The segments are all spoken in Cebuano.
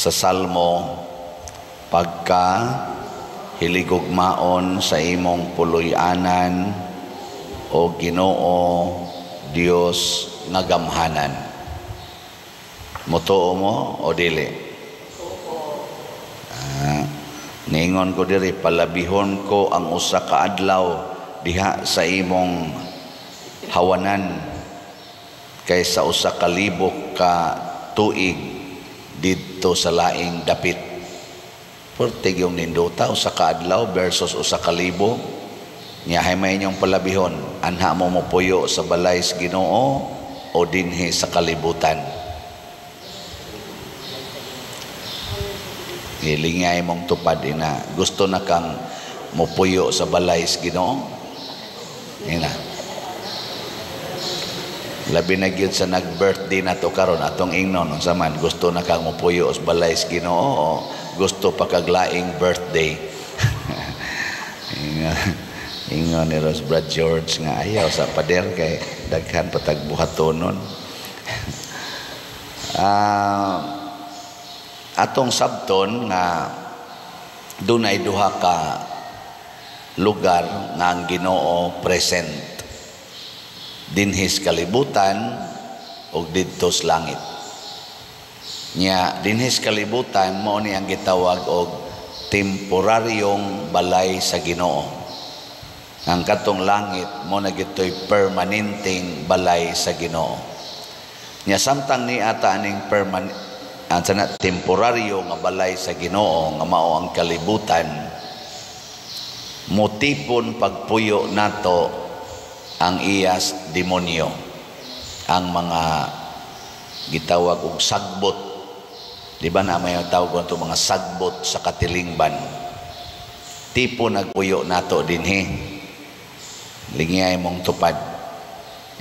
Sa Salmo, pagka hiligugmaon sa imong puloy-anan, o Ginoo Dios nga gamhanan. Mutuo mo o dili? Ah, niingon ko diri, palabihon ko ang usa ka adlaw diha sa imong hawanan kaysa 1,000 ka tuig didto sa laing dapit. Pertig yung nindota, 1 ka adlaw versus 1,000. Nya hay may inyong palabihon, anha mo mopuyo sa balay sa Ginoo o dinhi sa kalibutan? Hilingay mong tupad ina. Gusto na kang mopuyo sa balay sa Ginoo? Ina. Labi na gyud sa nag-birthday na to karon, atong ingnon unsa man, gusto na kang mopuyo sa balay sa Ginoo o gusto pa kag laing birthday? Ingon ni Rose Brad George nga ayaw sa pader kay daghan patag buhatonon. Atong sabton nga dunay duha ka lugar nga ang Ginoo present, dinhi sa kalibutan ug didto sa langit. Nya dinhi sa kalibutan mao ni ang gitawag og temporaryong balay sa Ginoo. Ang katong langit mo na gitoy permanenteng balay sa Ginoo. Nya samtang ni ata aning ang sana temporaryo nga balay sa Ginoo nga mao ang kalibutan, motipon pagpuyo nato ang iyas demonyo, ang mga gitawag og sagbot. Di ba na may tawag ato mga sagbot sa katilingban? Tipo nagpuyo nato dinhi. Lingiyay mong tupad.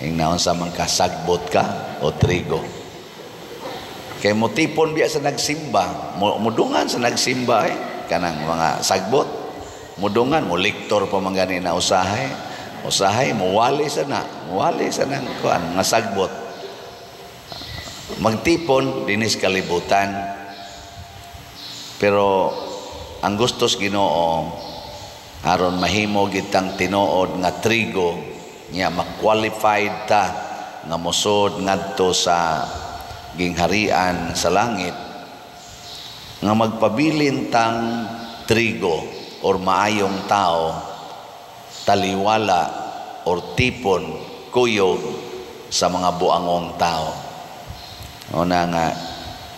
Ing naon sa man ka, sagbot ka o trigo? Kay motipon biya sa nagsimba, mudungan sa nagsimba kanang mga sagbot. Mudungan, mo lektor pa man gani na usahay. Usahay muwali sa na, muwali sa nang kuan nga sagbot. Magtipon dinis kalibutan. Pero ang gustos Ginoo aron mahimo gitang tinuod nga trigo, nya ma-qualified ta nga mosod ngadto sa gingharian sa langit, nga magpabilin tang trigo or maayong tao, taliwala or tipon kuyog sa mga buangong tao. Una nga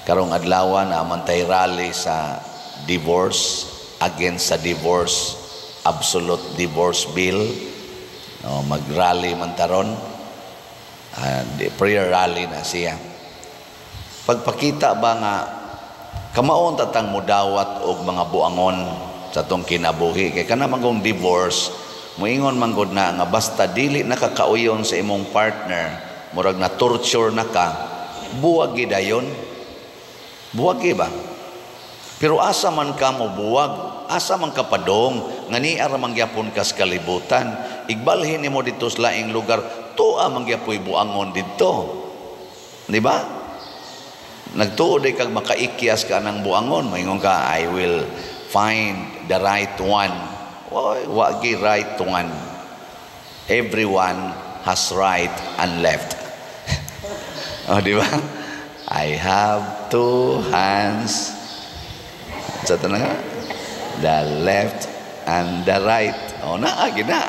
karong adlaw na man tay rally sa divorce, against sa divorce, absolute divorce bill. No, mag-rally man taron. Prayer rally na siya. Pagpakita ba nga kamaon tatang mudawat og mga buangon sa atong kinabuhi, kay kana man kung divorce, moingon man gud na nga basta dili nakakauyon sa imong partner, murag na torture na ka, buwag gidayon. Buwag ba? Pero asa man ka mo buwag, asa man ka padong, nga niara man gyapon kas kalibutan, igbalhin nimo didto sa laing lugar, tuwa man gyapoy buangon didto. Di ba? Nagtuo day kag makaikyas ka ng buangon, maingon ka, "I will find the right one." Oy, wa gi right one. Everyone has right and left. Oh, di ba? I have two hands. Sa tanang the left and the right. O naa gina.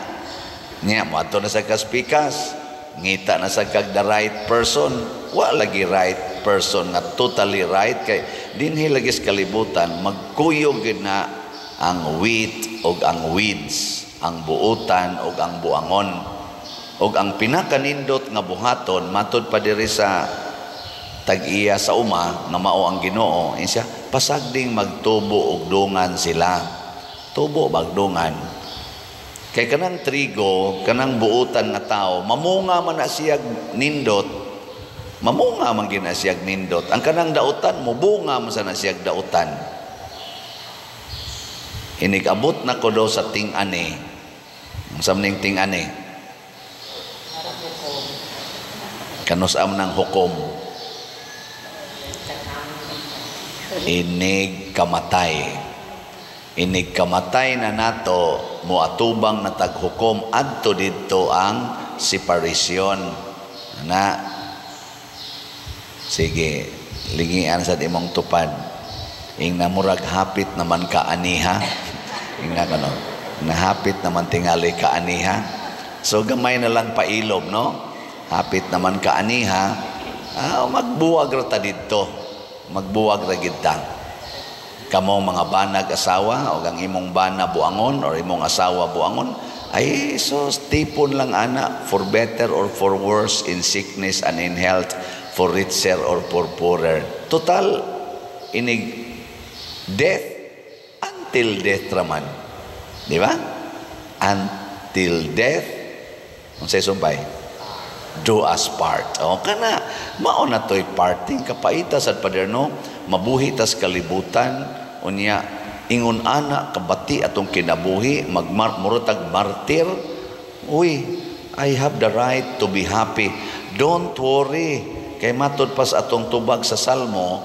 Nya moadto na sa kaspikas. Ngita na sa kag the right person. Wa lagi right person nga totally right, kay dinhi lagi sa kalibutan magkuyog gid na ang wheat og ang weeds, ang buutan og ang buangon. Og ang pinakanindot nga buhaton matud pa diri sa tag-iya sa uma nga mao ang Ginoo, siya pasagding magtubo og dungan sila. Tubo bagdungan. Kay kanang trigo, kanang buutan nga tao, mamunga man na siyag nindot. Mamunga man gina siyag nindot. Ang kanang dautan, mubunga man sa na siyag dautan. Inig-abot na ko do sa ting-ani. Ang samning ting-ani? Kanus-am ng hukom. Inig kamatay. Inig kamatay na nato, moatubang na taghukom adto didto ang separation na. Sige, lingian sa imong tupad. Ingna murag hapit naman ka aniha. Ingna kano, nahapit naman tingali ka aniha. So gamay na lang pailob, no? Hapit naman ka aniha. Ah, magbuwag ra ta didto. Magbuwag ra gid ta. Kamong mga banag asawa o ang imong bana buangon or imong asawa buangon, ay so tipon lang ana, for better or for worse, in sickness and in health, for richer or for poorer. Total, inig death, until death raman. Di ba? Until death, unsay sumpay? Do us part. O kana, mao na to'y parting kapaita sad, pader, no? Mabuhi tas kalibutan, unya ingon ana kabati atong kinabuhi, magmar murotag martir. Uy, I have the right to be happy. Don't worry. Kay matud pas atong tubag sa Salmo,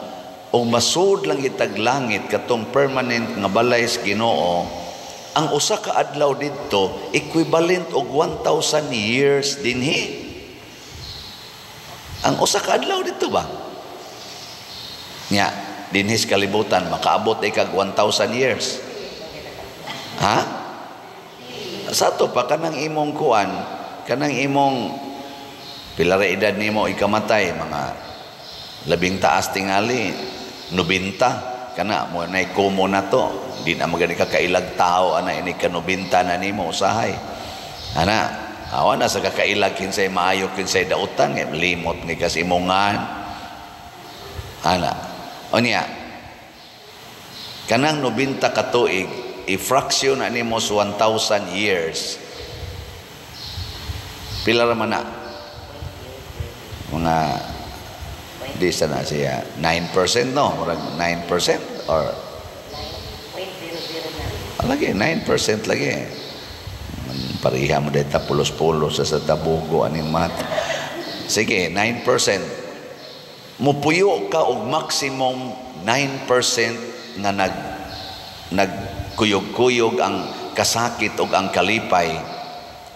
ug masud lang itag langit, katong permanent nga balay sa Ginoo, ang usa ka adlaw didto equivalent og 1,000 years dinhi. Ang usa ka adlaw didto ba? Nya, dinhi sa kalibutan makaabot ikag 1,000 years. Ha? Sa ato pa kanang imong kuan, kanang imong pila ra edad nimo ikamatay, mga labing taas tingali 90 kana mo nay kumo na to, di na magani ka kailag tao ana ini ka 90 na nimo usahay ana. Awa na sa kakailag kinsay maayo, kinsay dautan, kay limot ni kas imongan ana. Unya kanang 90 ka tuig, i-fraction na nimo sa 1,000 years, pila ra man na? Mga di sa na siya 9%, no? Murag 9% or 0.009. Lagi 9% lagi. Pareha mo dito, pulos-pulos sa tabugo aning mat. Sige, 9%. Mupuyo ka og maximum 9% nga nagkuyog-kuyog ang kasakit og ang kalipay.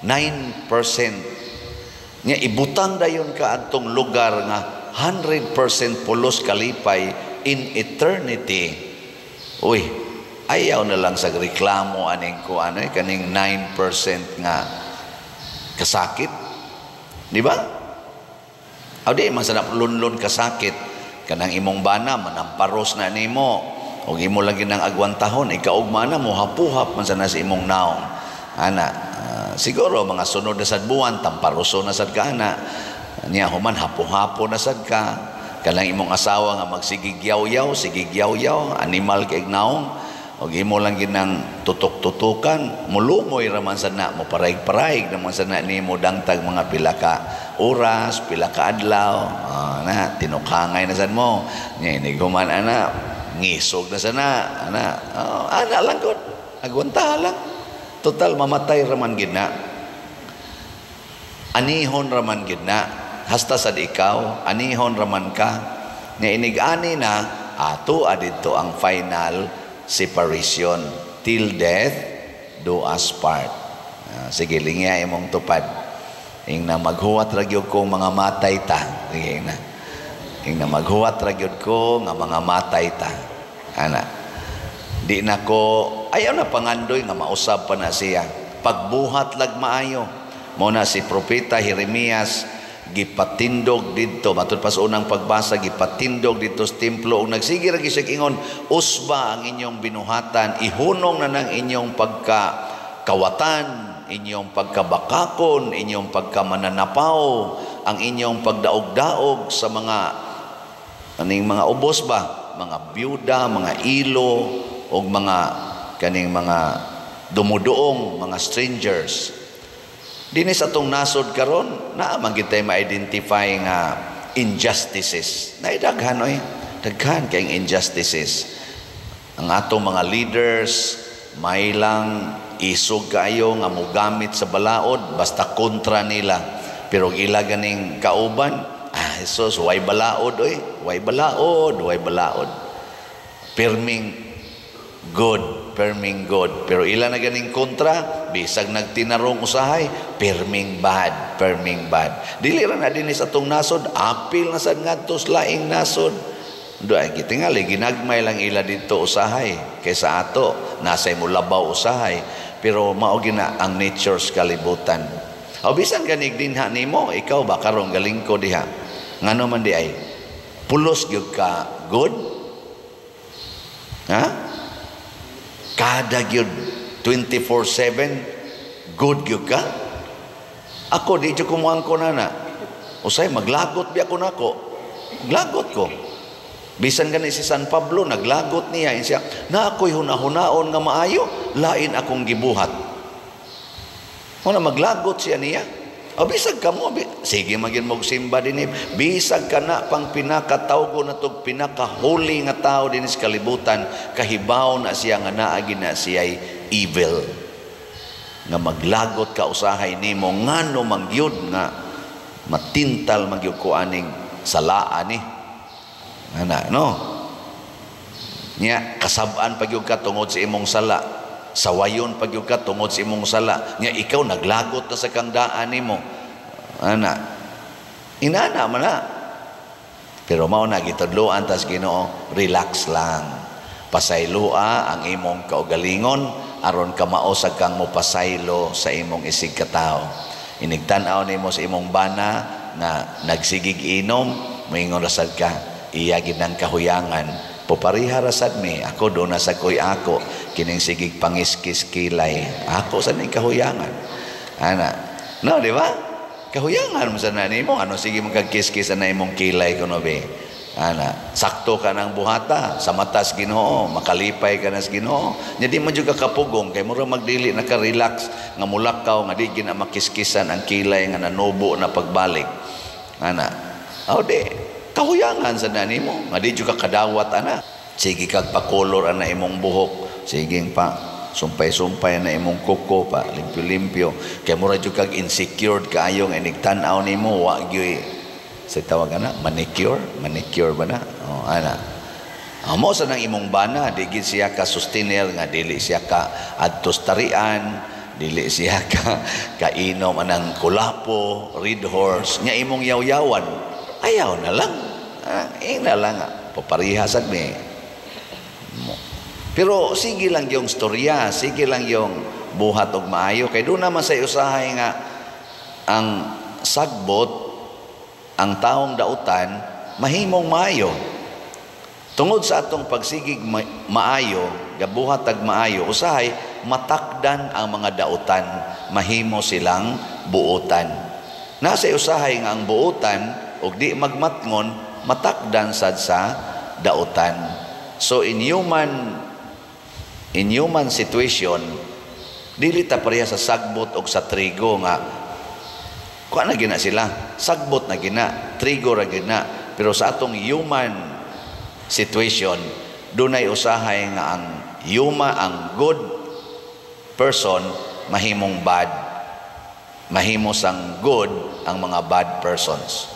9%. Nya ibutang dayon ka adtong lugar nga 100% pulos kalipay in eternity. Uy, ayaw na lang sa reklamo aning ko ano eh, kaning 9% nga kasakit. Di ba? O di man sa lunlun kasakit, kanang imong bana manamparos na nimo og imo lang ginang agwantahon, ikaugma na mo hapuhap man sana sa imong naong. Ana, siguro mga sunod na sad buwan tamparoso na sad ka ana. Niya human hapo-hapo na sad ka. Kanang imong asawa nga magsigigyaw-yaw, sigigyaw-yaw, animal kay naong, og imo lang ginang tutok-tutukan, mulumoy ra man sad na mo, paraig-paraig naman sad na nimo dangtag mga pila ka oras, pila ka adlaw, na tinukangay na sad mo. Nya inig human ana, ngisog na sana ana. Oh, ana lang gud, agwanta lang. Total mamatay ra man gid na, anihon ra man gid na, hasta sad ikaw anihon ra man ka. Nya inig ani na ato adito ang final separation, till death do us part. Sige, lingya imong tupad. Ing na maghuwat ra gyud ko mga matay ta. Sige na. Ing na maghuwat ra gyud ko nga mga matay ta. Ana. Di na ko ayaw na pangandoy nga mausab pa na siya. Pagbuhat lag maayo. Mo na si Propeta Jeremias gipatindog didto, matud pa sa unang pagbasa, gipatindog didto sa templo ug nagsige ra gyud siya ingon, "Usba ang inyong binuhatan, ihunong na nang inyong pagka kawatan, inyong pagkabakakon, inyong pagkamananapaw, ang inyong pagdaog-daog sa mga kaning mga ubos ba, mga byuda, mga ilo ug mga kaning mga dumuduong, mga strangers." Dinhi sa atong nasod karon, naa man gid tay ma-identify nga injustices. Naay daghan oy, daghan kayong injustices. Ang atong mga leaders may lang isog kaayo nga mogamit sa balaod basta kontra nila. Pero ila ganing kauban, ah, Jesus, way balaod oy, way balaod, way balaod. Pirming good, perming good. Pero ila na ganing kontra, bisag nagtinarong usahay, perming bad, perming bad. Dili ra na dinhi sa atong nasod, apil na sad ngadto sa laing nasod. Do ay gitingali ginagmay lang ila dito usahay kaysa ato, nasay mo labaw usahay, pero mao gina ang nature sa kalibutan. O bisan ganig dinha nimo, ikaw ba karong galing ko diha? Ngano man di ay pulos gyud ka good? Ha? Kada gyud 24/7 good gyud ka? Ako di jud ko na na. Usay maglagot biya ko nako. Maglagot ko. Bisan gani si San Pablo naglagot niya siya na ako'y hunahunaon nga maayo, lain akong gibuhat. Muna maglagot siya niya. O bisag kamo, sige magin mo simba dinhi. Bisag ka na pang pinakatawgo na tog pinakahuli nga tao dinhi sa kalibutan, kahibaw na siya nga naagi na siya'y evil. Nga maglagot ka usahay nimo ngano mangyud nga matintal magyud ko aning salaan ni. Ana, no? Nya kasab-an pa gyud ka tungod sa imong sala. Sawayon pa gyud ka tungod sa imong sala. Nya ikaw naglagot na sa kang daan nimo. Ana. Inana man na. Pero mao na gitudloan tas Ginoo, relax lang. Pasayloa ang imong kaugalingon aron ka mausag kang mopasaylo sa imong isig katawo. Inigtan-aw nimo sa imong bana nga nagsigig inom, moingon rasad ka, iya gid ang kahuyangan. Pupariha rasad mi, ako do na sa koy ako kining sigig pangiskis kilay. Ako sa ning kahuyangan. Ana. No, di ba? Kahuyangan mo sa nani mo, ano sige magkakiskis na imong kilay kuno be. Ana, sakto ka ng buhata sa matas Ginoo, makalipay ka na sa Ginoo. Nya di mo jud ka kapugong kay mura magdili na ka relax nga mulakaw nga di gina makiskisan ang kilay nga nanubo na pagbalik. Ana. Aw di kahuyangan sa nani mo, nga di jud ka kadawat ana. Sige kag pakolor ana imong buhok, sige pa sumpay-sumpay na imong kuko pa, limpyo-limpyo. Kay mura jud kag insecure kaayo nga inigtan-aw nimo wa gyud sa tawag ana, manicure, manicure ba na? Oh, ana. Amo sa nang imong bana, di gid siya ka sustainer nga dili siya ka adtos tarian, dili siya ka kainom anang kulapo, red horse, nya imong yaw-yawan. Ayaw na lang. Ah, ina lang, papariha sad mi. Pero sige lang yung storya, sige lang yung buhat og maayo kay doon naman sa usahay nga ang sagbot ang taong dautan mahimong maayo. Tungod sa atong pagsigig maayo, gabuhat ag maayo, usahay matakdan ang mga dautan, mahimo silang buotan. Nasa usahay nga ang buotan og di magmatngon, matakdan sad sa dautan. So in human situation, dili ta pareha sa sagbot og sa trigo nga kuha na gina sila, sagbot na gina, trigo ra gina. Pero sa atong human situation, dunay usahay nga ang yuma, ang good person mahimong bad, mahimo sang good ang mga bad persons.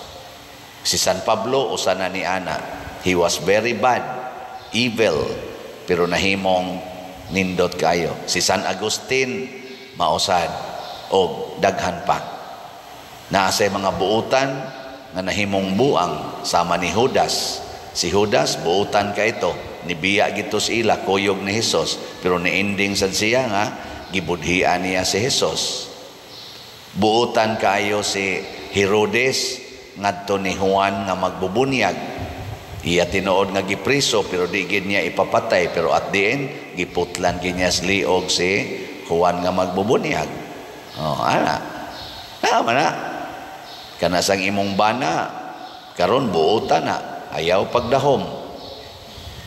Si San Pablo usa na ni ana, he was very bad, evil, pero nahimong nindot kayo. Si San Agustin mausad og daghan pa. Naa say mga buutan nga nahimong buang sama ni Judas. Si Judas buutan ka ito, nibiya gito sa ila kuyog ni Hesus, pero niending sad siya nga gibudhian niya si Hesus. Buutan kaayo si Herodes ngadto ni Juan nga magbubunyag. Iya tinuod nga gipriso pero di gid niya ipapatay, pero at the end giputlan gid niya sa liog si Juan nga magbubunyag. Oh, ana. Tama na. Kana sang imong bana karon buutan na, ayaw pagdahom.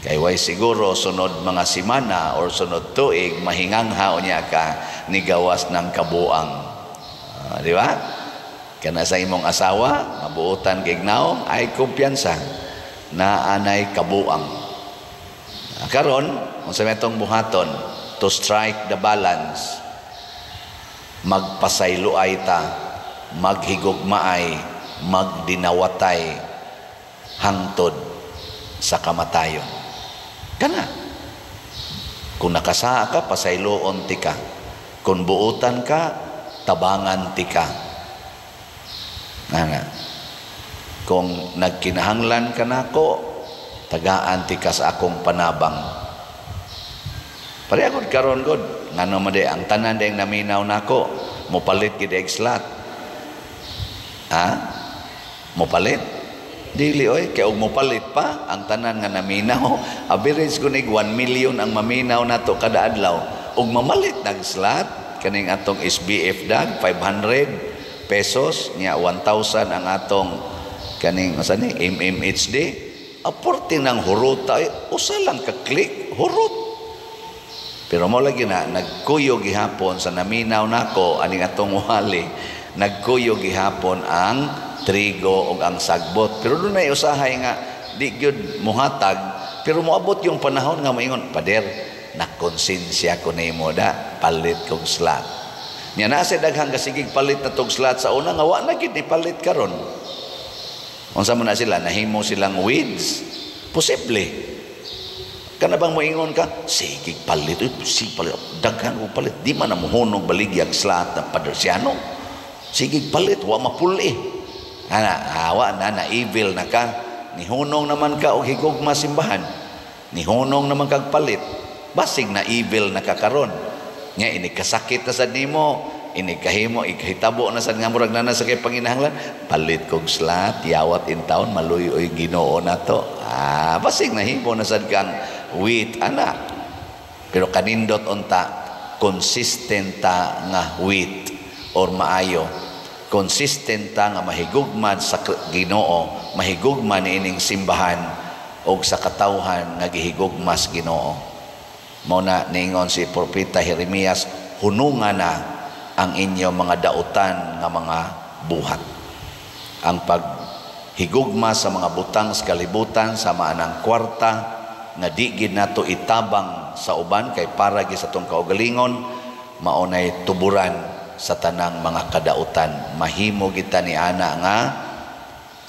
Kay way siguro sunod mga simana or sunod tuig mahingangha unya ka nigawas ng kabuang. Di ba? Kana sa imong asawa, mabuotan kay naong ay kumpiyansa na anay kabuang. Karon, unsa may atong buhaton to strike the balance, magpasayloay ta, maghigugmaay, magdinawatay hangtod sa kamatayon. Kana. Kung nakasaa ka, pasayloon tika. Kung buutan ka, tabangan tika. Ana. Kung nagkinahanglan ka nako, tagaan tika sa akong panabang. Pareha gud karon gud, ngano man di ang tanan ding naminaw nako, mopalit gid og slot. Ha? Mopalit? Dili oy, kay og mopalit pa ang tanan nga naminaw, average kunig 1 million ang maminaw nato kada adlaw. Ug mamalit nag slot kaning atong SBF dag 500 pesos nya, 1,000 ang atong kaning asa ni MMHD, aporte ng huruta eh, usa lang ka click, hurot. Pero mo lagi na nagkuyo gihapon sa naminaw nako aning atong wali, nagkuyo gihapon ang trigo ug ang sagbot. Pero dunay usahay nga di gyud muhatag, pero moabot yung panahon nga moingon, "Pader, nakonsensya ko nimo da, palit kog slot." Nya naa sa daghang kasigig palit na tog slot sa una nga wa na gid ni palit karon. Unsa man na sila, nahimo silang weeds? Posible. Kana bang moingon ka, "Sige palit, uy, sige palit, daghan ko palit, di man na muhunog baligyag slot na Padersiano. Sige palit, wa mapuli." Ana, awa na, na evil na ka. Nihunong naman ka og higugma simbahan. Nihunong naman kag palit. Basig na evil na ka karon. Nga ini kasakit na sad nimo, ini kahimo, ikahitabo na sad nga murag na sa kay panginahanglan, "Palit kog slot, yawat in taon maluy-oy Ginoo nato." Ah, basig nahimo na sad kang wheat ana. Pero kanindot unta consistent ta nga wheat or maayo. Consistent ta nga mahigugma sa Ginoo, mahigugma niining simbahan og sa katawhan nga gihigugma sa Ginoo. Mao na niingon si Propeta Jeremias, "Hununga na ang inyong mga dautan nga mga buhat." Ang paghigugma sa mga butang sa kalibutan sama anang kwarta nga di gid nato itabang sa uban kay para gi sa atong kaugalingon, mao nay tuburan sa tanang mga kadautan. Mahimo kita ni ana nga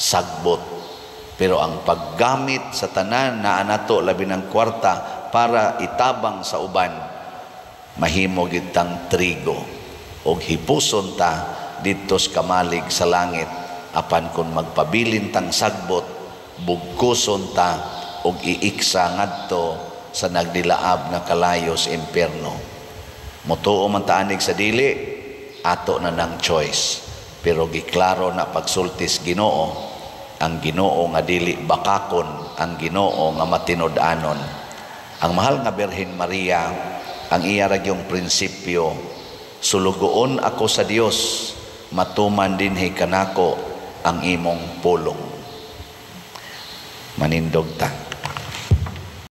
sagbot. Pero ang paggamit sa tanan na anato, labi ng kwarta, para itabang sa uban, mahimo gitang trigo og hipuson ta didto sa kamalig sa langit. Apan kung magpabilin tang sagbot, bugkuson ta og iiksa ngadto sa nagdilaab nga kalayo sa impierno. Motuo man taanig sa dili, ato na nang choice. Pero giklaro na pagsultis Ginoo, ang Ginoo nga dili bakakon, ang Ginoo nga matinud-anon. Ang mahal nga Birhen Maria, ang iya ra gyung prinsipyo, "Sulugoon ako sa Dios, matuman dinhi kanako ang imong pulong." Manindog ta.